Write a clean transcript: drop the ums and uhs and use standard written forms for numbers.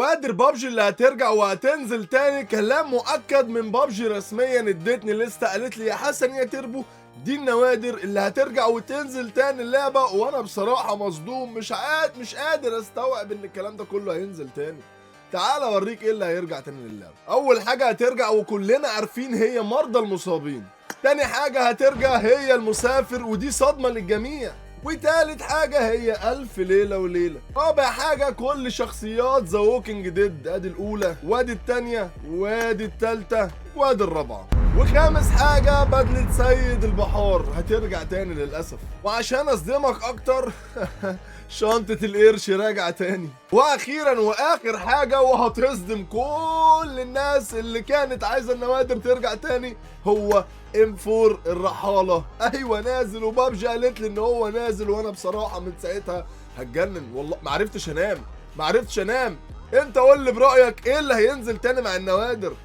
نوادر بابجي اللي هترجع وهتنزل تاني، كلام مؤكد من بابجي رسميا. ادتني لستة، قالت لي يا حسن يا تربو دي النوادر اللي هترجع وتنزل تاني اللعبة. وانا بصراحة مصدوم، مش قادر استوعب ان الكلام ده كله هينزل تاني. تعال اوريك ايه اللي هيرجع تاني للعبة. اول حاجة هترجع وكلنا عارفين هي مرضى المصابين. تاني حاجة هترجع هي المسافر، ودي صدمة للجميع. وتالت حاجة هي ألف ليلة وليلة. رابع حاجة كل شخصيات The Walking Dead، ادي الأولى وادي التانية وادي التالتة وادي الرابعة. وخامس حاجة بدلة سيد البحار هترجع تاني للأسف. وعشان أصدمك أكتر، شنطة القرش راجعة تاني. واخيرا واخر حاجة، وهتصدم كل الناس اللي كانت عايزة النوادر ترجع تاني، هو M4 الرحالة. ايوه نازل، وبابجي قالت لي ان هو نازل، وانا بصراحة من ساعتها هتجنن والله، ما عرفتش انام. انت قول لي برأيك ايه اللي هينزل تاني مع النوادر؟